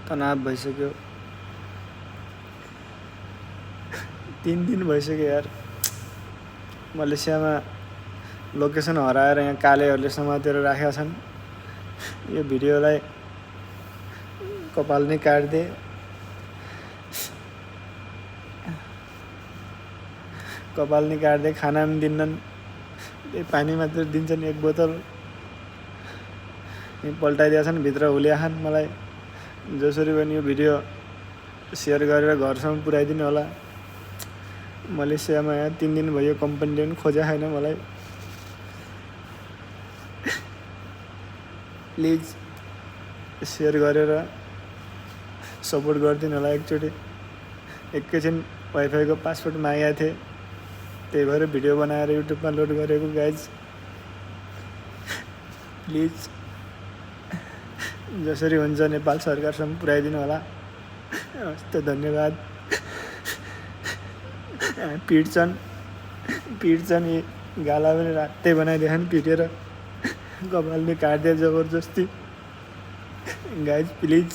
तनाव भइसक्यो। 3 दिन भइसक्यो यार। मलेसियामा लोकेसन हराएर यहाँ कालेहरूले समातेर राखेका छन्। यो भिडियोलाई कपाल नै काट्दे। कपाल नै काट्दे, खाना पनि दिन्नन्, पानी मात्र दिन्छन् 1 बोतल। पल्टाइदिएका छन्, भित्र हुलिया छन्। मलाई जसरी पनि यो भिडियो सेयर गरेर घरसम्म पुर्याइदिनु होला। मलेसियामा यहाँ 3 दिन भयो, कम्पनीले पनि खोजेको छैन मलाई। प्लिज सेयर गरेर सपोर्ट गरिदिनु होला एकचोटि। एकैछिन वाइफाईको पासवर्ड मागेको थिएँ, त्यही भएर भिडियो बनाएर युट्युबमा लोड गरेको गाइज। प्लिज जसरी हुन्छ नेपाल सरकारसम्म पुर्याइदिनु होला। हस्त धन्यवाद। पिट्छन् यी गाला पनि रातै बनाइदिएछन् पिटेर। कपाल नि काट्दै जबरजस्ती। Guys please